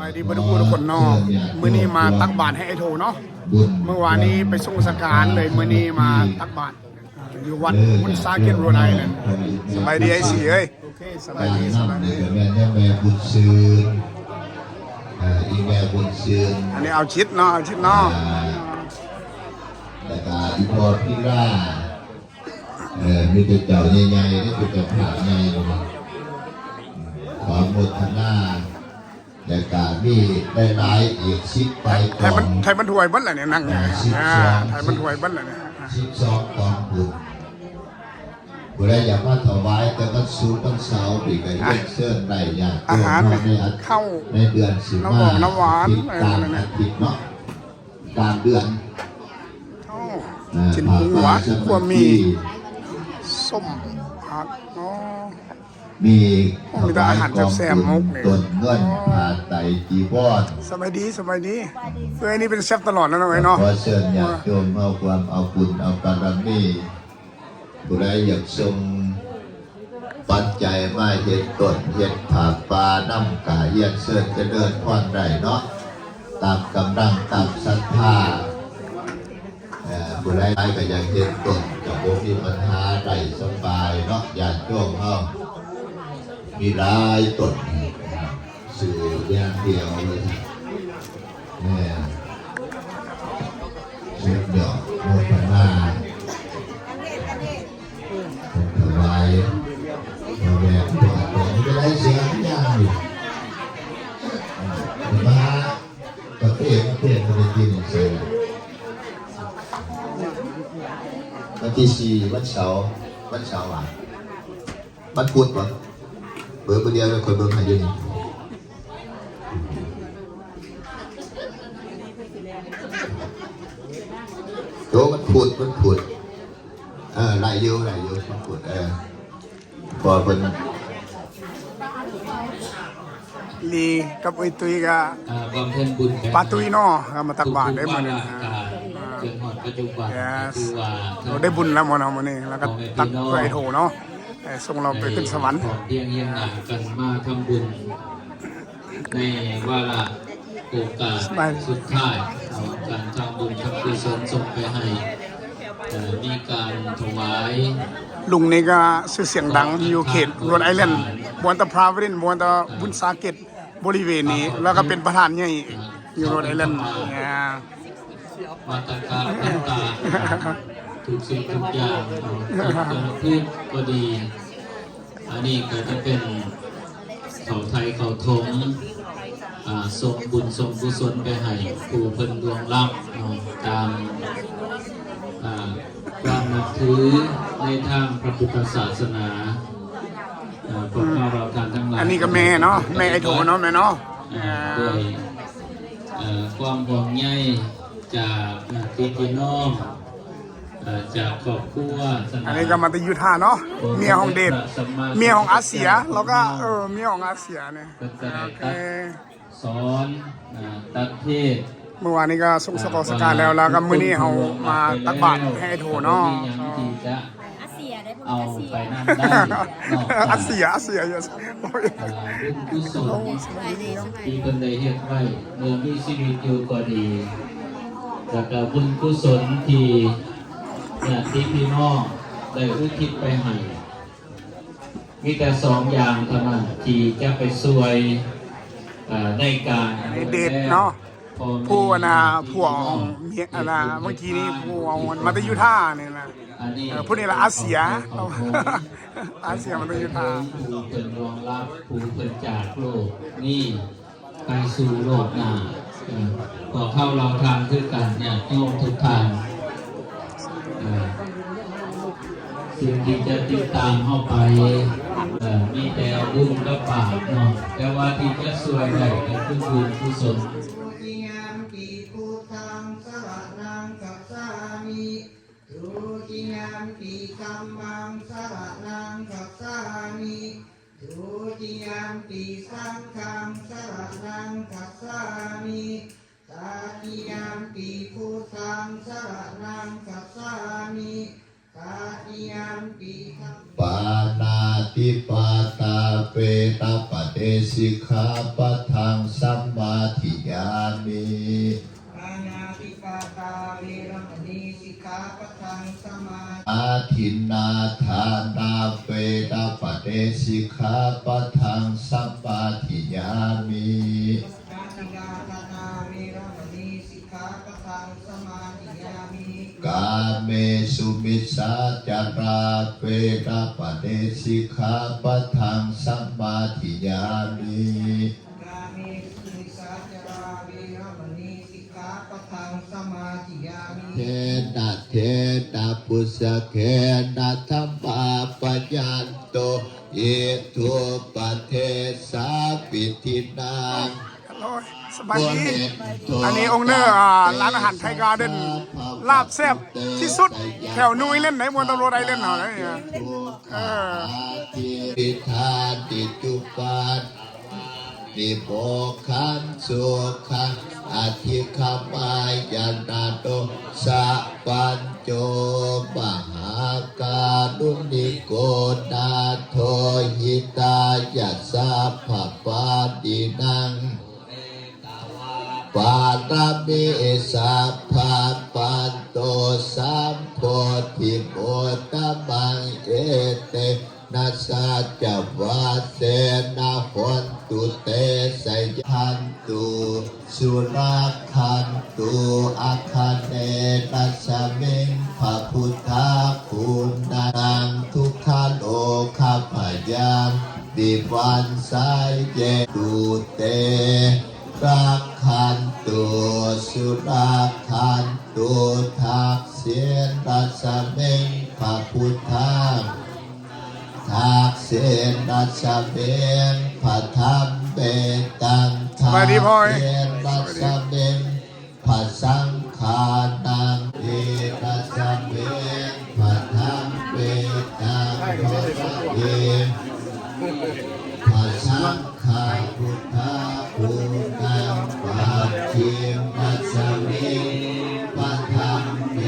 ສະບາຍດີເບິດທຸກຜູ້ທຸກຄົນເນາະ. ມື້ນີ້ມາຕັກບາດໃຫ້ອ້າຍໂທເນາະ. ມື້ວານນີ້ໄປສົ່ງສະການເລີຍ, ມື້ນີ້ມາຕັກບາດຢູ່ວັດ ເອີ ບຸນຊາເກັດ ໂຣດໄອແລນ. ສະບາຍດີອ້າຍສີເອີຍ. ໂອເຄ ສະບາຍດີ ສະບາຍດີ. ແມ່ນແມ່ບຸນຊື່ນ ເອີ ອີແມ່ບຸນຊື່ນ. ອັນນີ້ເອົາຈິດເນາະ, ເອົາຈິດເນາະ. ແລ້ວກໍອີພໍ່ພິລາ ເອີ ມີແຕ່ເຈົ້າໃຫຍ່ໆເດ້ ເປັນເຈົ້າພາບໃຫຍ່ເນາະ. ຂໍອະໂມທະນາ ແລ້ວກະມີຫຼາຍໆອີກສິບປາຍກອງ ໄທມັນ ໄທມັນຖ້ວຍເບິດແລ້ວນີ້ ນັ່ງ ອ່າ ສິບສອງ ອ່າ ໄທມັນຖ້ວຍເບິດແລ້ວນີ້ ສິບສອງກອງບຸນ. ຜູ້ໃດຢາກມາຖະຫວາຍແຕ່ວັນສຸກວັນເສົານີ້ ກໍຮຽນເຊີນໄດ້ ຍາດໂຍມເຮົາໃນອາທິດ ເຂົ້າ ໃນເດືອນສິມາ ນ້ຳຫວານ ອາທິດ ເອີ ກາງອາທິດເນາະ ກາງເດືອນ. ໂອ້ ອ່າ ກິນຫວານ ຄວາມມີ ສົ້ມ ຜັກ ເນາະ. ມີ ໂອ້ ມີແຕ່ອາຫານແຊບໆ ໝົກນີ້ ຕົ້ນເງິນ ຜ້າໄຕ ຈີວອນ. ສະບາຍດີ ສະບາຍດີ. ເອື້ອຍນີ້ເປັນແຊບຕະຫຼອດແລ້ວເນາະ ເອື້ອຍເນາະ. ຂໍເຊີນຍາດໂຍມເຮົາ ຮ່ວມເອົາບຸນເອົາບາລະມີ. ຜູ້ໃດຢາກສົ່ງປັດໄຈມາເຮັດຕົ້ນເຮັດຜ້າປ່ານຳ ກະຮຽນເຊີນຈະເລີນພອນໄດ້ເນາະ ຕາມກຳລັງ ຕາມສັດທາ. ເອີ ຜູ້ໃດກໍຢາກເຮັດຕົ້ນກໍບໍ່ມີບັນຫາ ໄດ້ສະບາຍເນາະ ຍາດໂຍມເຮົາ ມີຫຼາຍຕົ້ນ ຊື້ຢ່າງດຽວເລີຍ. ແມ່ນ ສຸດຍອດ ໂມທະນາ ເພິ່ນຖວາຍ ເອົາແບບຕົວຕົນ ມີຫຼາຍເສືອ ມີຢ່າງຢູ່ ມາ ກາເຟ ກາເຟ ບໍ່ໄດ້ກິນໃສ່ ວັນທີສີ່ ວັນເສົາ ວັນເສົາຫວາ? ວັນພຸດຫວາ? ເບິ່ງມື້ດຽວ ຂ້ອຍເບິ່ງໃຫ້ຢູ່ນີ້ ໂຕ ວັນພຸດ ວັນພຸດ ເອີ ໄດ້ຢູ່ ໄດ້ຢູ່ ວັນພຸດ ເອີ. ເພາະວ່າເພິ່ນ ລີກັບເອື້ອຍຕຸ້ຍກະ ອ່າ ບຳເພັນບຸນ ປ້າຕຸ້ຍເນາະ ເຮົາມາຕັກບາດໄດ້ມື້ນີ້ ອ່າ ຈົນຮອດປັດຈຸບັນ ຖືວ່າເຮົາໄດ້ບຸນແລ້ວເນາະ ມື້ນີ້ ແລ້ວກໍຕັກເພື່ອອ້າຍໂທເນາະ ເອີ ສົ່ງລາວໄປຂຶ້ນສະຫວັນ ພ້ອມພຽງຮຽງໜ້າກັນມາທຳບຸນ ໃນວາລະໂອກາດສຸດທ້າຍຂອງການທຳບຸນທຳກຸສົນ ສົ່ງໄປໃຫ້ ເອີ ມີການຖວາຍ. ລຸງນີ້ກໍຊື່ສຽງດັງຢູ່ເຂດໂຣດໄອແລນ ບໍ່ວ່າແຕ່ພຣາວເວີລິນ ບໍ່ວ່າແຕ່ບຸນຊາເກັດ ບໍລິເວນນີ້ ແລ້ວກໍເປັນປະທານໃຫຍ່ຢູ່ໂຣດໄອແລນ. ມາດຕະການຕ່າງໆ ທຸກສິ່ງທຸກຢ່າງເນາະ ທຸກປະເພດກໍດີ ອັນນີ້ກໍຈະເປັນເຂົ້າໄຖ່ເຂົ້າຖົງ ອ່າ ສົ່ງບຸນສົ່ງກຸສົນໄປໃຫ້ຜູ້ເພິ່ນລ່ວງລັບເນາະ ຕາມ ອ່າ ຄວາມນັບຖືໃນທາງພະພຸດທະສາສະໜາ. ເອີ ພວກເຮົາເຫຼົ່າທ່ານທັງຫຼາຍ ອັນນີ້ກໍແມ່ເນາະ ແມ່ໄອ້ໂທເນາະ ແມ່ເນາະ ເອີ ດ້ວຍ ເອີ ຄວາມຫ່ວງໃຍຈາກຍາດຕິພີ່ນ້ອງ ເອີ ຈາກຄອບຄົວ. ອັນນີ້ກໍມາແຕ່ຢູທາເນາະ ເມຍຂອງເດດ ເມຍຂອງອາເຊຍ ແລ້ວກໍ ເອີ ເມຍຂອງອາເຊຍນີ້ ເພິ່ນກໍໄດ້ຕັດສອນ ເອີ ຕັດເທດ. ມື້ວານນີ້ກໍສົ່ງສະກອງສະການແລ້ວ ແລ້ວກໍມື້ນີ້ເຮົາມາຕັກບາດໃຫ້ໄອ້ໂທເນາະ ອາເຊຍໄດ້ ເອົາໄປນຳໄດ້ເນາະ ອາເຊຍ ອາເຊຍ ອາເຊຍ ບຸນກຸສົນທີ່ເພິ່ນໄດ້ເຮັດໄວ້ເມື່ອມີຊີວິດຢູ່ກໍດີ ແລ້ວກໍບຸນກຸສົນທີ່ຍາດຕິພີ່ນ້ອງໄດ້ອຸທິດໄປໃຫ້ ມີແຕ່ສອງຢ່າງເທົ່ານັ້ນທີ່ຈະໄປຊ່ວຍ ເອີ ໃນການ ອັນນີ້ເດດເນາະ ຜູ້ອັນນ່າ ພວກເມຍອັນນ່າ ເມື່ອກີ້ນີ້ຜູ້ເອົາມາແຕ່ຢູທານີ້ນະ ເອີ ຜູ້ນີ້ລະອາເຊຍ ອາເຊຍມາແຕ່ຢູທາ ຜູ້ເພິ່ນລ່ວງລັບ ຜູ້ເພິ່ນຈາກໂລກນີ້ໄປສູ່ໂລກໜ້າ. ເອີ ພວກເຮົາເຫຼົ່າທ່ານຄືກັນ ຍາດໂຍມທຸກທ່ານ ເອີ ສິ່ງທີ່ຈະຕິດຕາມເຮົາໄປ ເອີ ມີແຕ່ບຸນກັບບາບເນາະ ແຕ່ວ່າທີ່ຈະຊ່ວຍໄດ້ກໍຄືບຸນກຸສົນ. Dutiyampi buddhaṃ saraṇaṃ gacchāmi. Dutiyampi dhammaṃ saraṇaṃ gacchāmi. Dutiyampi saṅghaṃ saraṇaṃ gacchāmi. Tatiyampi buddhaṃ saraṇaṃ gacchāmi. Tatiyampi dhammaṃ. Pāṇātipātā veramadena sikkhāpadaṃ samā ປານາຕິປາຕາເວລະມະນີ ສິກຂາປະທັງສະມາທິ ອາທິນນາທານາເວລະມະນີ ສິກຂາປະທັງສະມາທິຍາມິ ກາເມສຸມິດສາຈາລາເວລະມະນີ ສິກຂາປະທັງສະມາທິຍາມິ ກາເມສຸມິດສາຈາລາເວລະມະນີ ສິກຂາປະທັງສະມາທິຍາມິ ເທນະ ເທນະ ປຸດສະເກນະ ທຳມາປະຍັນໂຕ ອິດທຸປະເທສາ ວິທິນາ ໂອ້ຍ ສະບາຍດີ ອັນນີ້ໂອເນີ ອ່າ ຮ້ານອາຫານໄທກາເດີນ ລາບແຊບທີ່ສຸດແຖວນິວໄອແລນໃດ ເມືອງຕຳຫຼວດໄອແລນເຮົາໃດ ເອີ ວິທາຕິຈຸປາດ ນິໂມກຂັງສຸຂັງ ອະທິຄະມາຍະນະໂນ ສະປັນໂຈ ມະຫາກາລຸນິໂກ ນາໂທ ຫິຕາຍະ ສັບພະປານີນັງ ປາລະມີສັບພະ ປັນໂຕ ສຳໂພທິມຸດຕະມັງ ເອເຕນະ ສັດຈະວາເສນະ ໂຫນຕຸເຕ ສະຍະ ຄັນຕຸ ສຸລະຄັນຕຸ ອາຄະເນນະສະມິງ ພະພຸດທະຄຸນນານັງ ທຸກຂະໂລຄະພະຍາ ວິວັນໄຊເຍ ຕຸເຕ ລັກຂັນຕຸ ສຸລະຄັນຕຸ ທັກສິນລັດສະມິງ ພະພຸດທະ ທັກສິນລັດສະມິງ ພະທຳເມຕັງ ທັກສິນລັດສະມິງ ພະສັງຂານັງ ເອຕັດສະມິງ ພະທຳເມຕັງ ພະສະເອ ພະສັງຂາພຸດທະຄຸນນາງ ປັດຈິມມັດສະມິງ ພະທຳເມ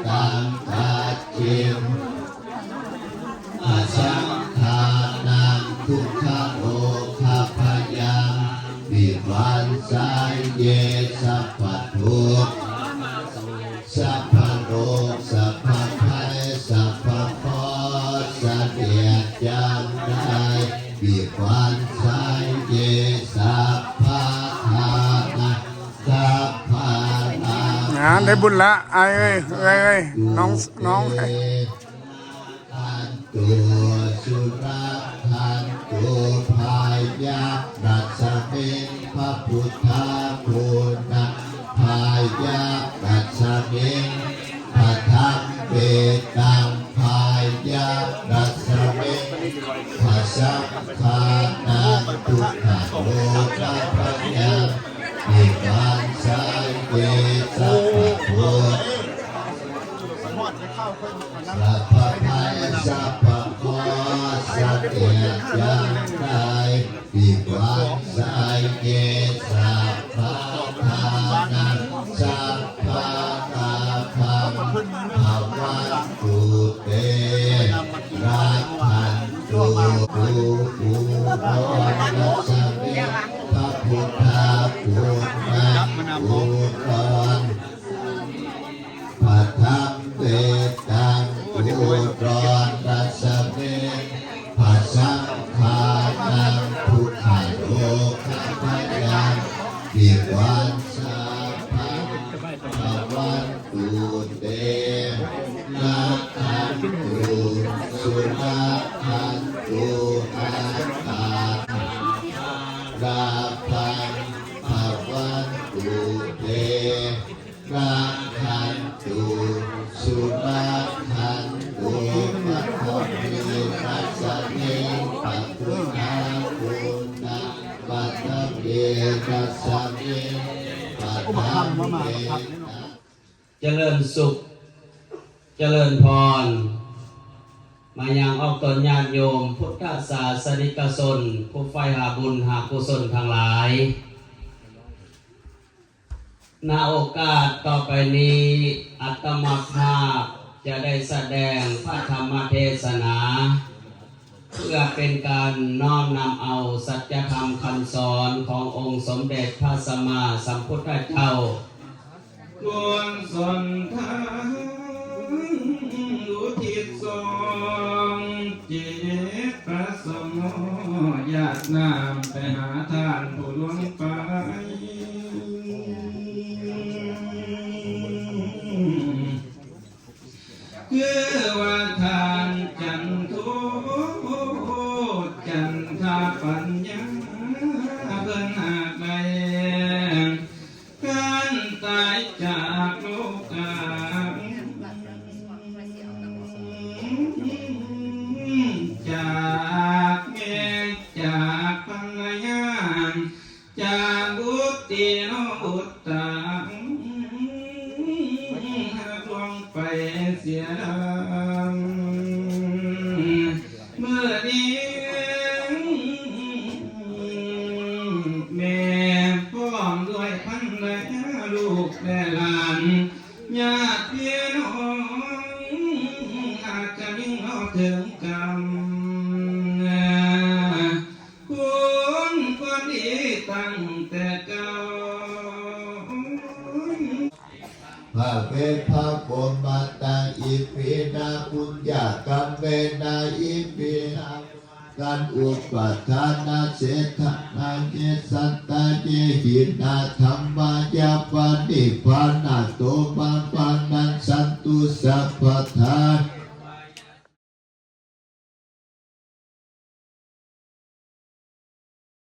ຕັງ ປັດຈິມ ພະສັງຂານັງ ທຸກຂະໂລຄະພະຍາ ວິວັນໄຊເຍ ສັບພະທຸກ ສັບພະໂລກ ສັບພະໄພ ສັບພະເຄາະ ສະເໜີດຈາກໄດ້ ວິວັນໄຊເຍ ສັບພະທານະ ສັບພະລາ ນາ ໄດ້ບຸນລະ ອ້າຍເອີຍ ເອື້ອຍເອີຍ ນ້ອງ ນ້ອງ ຄັນຕຸ ສຸລະຄັນຕຸ ພະຍັກລັດສະມິງ ພະພຸດທະຄຸນນາງ ພະຍັກລັດສະມິງ ພະທຳເມຕັງ ພະຍັກລັດສະມິງ ພະສັງຂານັງ ທຸກຂະໂລຄະພະຍາ ວິວັນໄຊເຍ ສັບພະທຸກ ສັບພະໄພ ສັບພະເຄາະ ສະເໜີດຈາກໄດ້ ວິວັນໄຊເຍ ສັບພະທານະ ສັບພະລາພັງ ພະວັນຕຸເຕ ລັກຂັນຕຸ ອຸໂອ ອຸໂອ ລັດສະມິງ ພະພຸດທະຄຸນນາງ ອຸໂອ ພະທຳເມຕັງ ອຸດອນລັດສະມິງ ພະສັງຂານັງ ທຸກຂະໂລຄະພະຍາ ວິວັນສາພັງ ພະວັນຕຸເຕ ລັກຂັນຕຸ ສຸລະຄັນຕຸ ອາຄາລາພັງ ພະວັນຕຸເຕ ລັກຂັນຕຸ ສຸລະຄັນຕຸ ປັດຖະມິນລັດສະມິງ ປະຕຸທາຄຸນນາງ ປັດຖະມິນລັດສະມິງ ປະທຳເມ ຈະເລີນສຸກ ຈະເລີນພອນ ມາຍັງອອກຕົນຍາດໂຍມພຸດທະສາສະນິກະຊົນ ຜູ້ໃຝ່ຫາບຸນຫາກຸສົນທັງຫຼາຍ. ນະໂອກາດຕໍ່ໄປນີ້ ອາດຕະມາພາບຈະໄດ້ສະແດງພະທຳມະເທສະນາ ເພື່ອເປັນການນ້ອມນຳເອົາສັດຈະທຳຄຳສອນຂອງອົງສົມເດັດພະສຳມາສຳພຸດທະເຈົ້າ. ບຸນສົນທານອຸທິດສອງຈິດປະສົງ ຢາດນ້ຳໄປຫາທ່ານຜູ້ລ່ວງໄປ. ຄືວ່າທ່ານຈັນໂທ ຈັນທາປັນຍາ ເພິ່ນຫາກໄດ້ ທ່ານຕາຍຈາກໂລກາ ຈາກແມ່ ຈາກພັນລະຍາ ຈາກບຸດຕິເນາະບຸດຕາ ຫາກລ່ວງໄປເສຍແລ້ວ. ມື້ນີ້ແມ່ພ້ອມດ້ວຍພັນລະຍາ ລູກແລະຫຼານ ຍາດພີ່ນ້ອງ ອາດຈະມີເນາະເຖິງກຳ ຄຸນຄວາມດີຕັ້ງແຕ່ເກົ່າ. ພະເວພະໂກມະຕາ ອິມິນາ ປຸນຍະກຳເມນາ ອິມິນາ ກັນ ອຸປາທານະເສທະນາ ເຍ ສັດຕາ ເຍ ຫິນາ ທຳມາ ຍາວະ ນິບພານະໂຕ ມາ ມານັງ ສັນຕຸ ສັບພະທາ